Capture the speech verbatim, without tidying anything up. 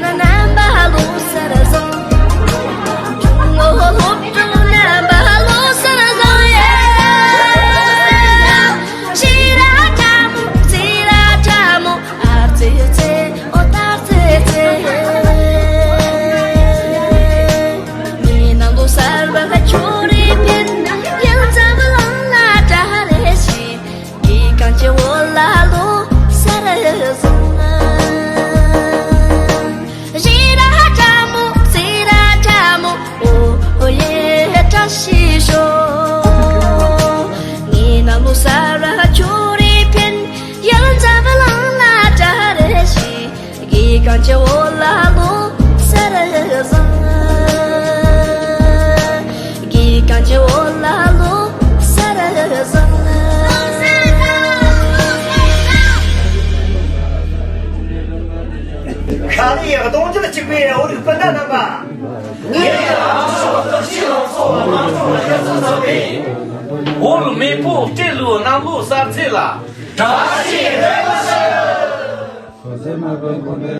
རྣམ་པ་ལོ་གསར་བཟང་། ཆུང་ངུ་སློབ་ཕྲུག་རྣམ་པ་ལོ་གསར་བཟང་། ཡེ། ཤེས་རབ་ཕྲ་མོ་ཚེ་རབ་ཕྲ་མོ། ཨར་ཙེ་ཙེ་ཨོ་ཏར་ཙེ་ཙེ། ངེད་རྣམས་ལོ་གསར་པ་ཁྱོད་རེ་ཕན། ཡང་འཛམ་གླིང་ལ་བཀྲ་རེ་ཤིས། གངས་ཅན་བོད་ལ་ལོ་གསར་བཟང་། ཤེས་རབ་ཕྲ་མོ་ཚེ་རབ་ཕྲ་མོ། ཨོ་ཨོ་ཡེ་བཀྲ་ཤིས་ཤོག་ངེད་རྣམས་ལོ་གསར་པ་ཁྱོད་རེ་ཕན། ཡང་འཛམ་གླིང་ལ་བཀྲ་རེ་ཤིས། གངས་ཅན་བོད་ལ་ལོ་གསར་བཟང་། གངས་ཅན་བོད་ལ་ལོ་གསར་བཟང་། ཤ་ལེ་གདོང་རྒྱུད་གཅིག་པའི་བོད་རིགས་སྤུན་ཟླ་རྣམ་པ། བོད་མེས་པོ་སྤྲེལ་ལོའི་གནམ་ལོ་གསར་ཚེས་ལ། བཀྲ་ཤིས་བདེ་ལེགས།